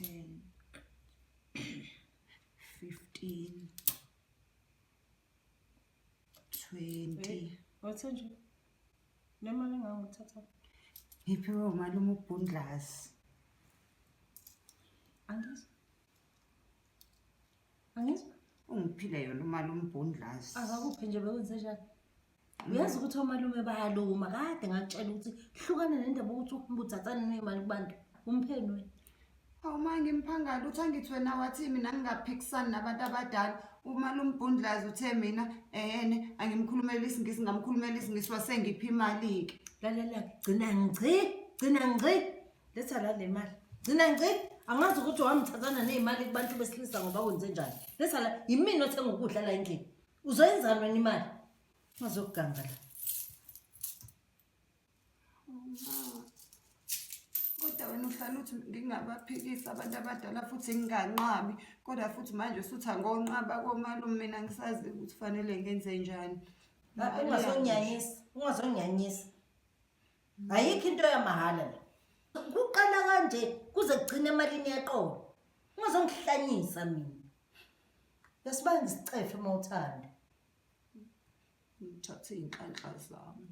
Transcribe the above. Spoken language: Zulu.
5, 10, 15, 20. Wathe nje le mali engangithatha. Ngiphiwe umalume ubhundlazi. Angizwa. Angizwa. Ungiphile yona umalume ubhundlazi. Akakuphi nje bekwenze njani? Uyazi ukuthi omalume bayaluma kade ngakutshela ukuthi hlukana nendaba ukuthi uhambe uthathane nemali kubantu. Umpheni wena. Hawu ma ngimphangala uthi angithi wena wathi mina ngingaphikisani nabantu abadala. Umalume ubhundlazi uthe mina ehene angimkhulumela isiNgisi ngamkhulumela isiNgisi wasengipha imali-ke. Lalela gcina ngci, gcina ngci. Letha la le mali. Gcina ngci. Angazi ukuthi wamthathana nezimali kubantu besilisa ngoba wenze njani. Letha la yimina othenga ukudla la endlini. Uzoyenzani wena imali? Ungazokuganga la. Kodwa wena uhlala uthi ngingabaphikisi abantu abadala futhi nginganqabi kodwa futhi manje usuthi angonqaba komalume mina ngisazi ukuthi fanele ngenze njani. Ungazonyanyisa, ungazonyanyisa. Ayikho into yamahhala la. Kuqala kanje kuze kugcine emalini yeqolo. Ungazongihlanyisa mina. Yasibanga isicefe uma uthanda. Ngithathe iy'nhlanhla zami.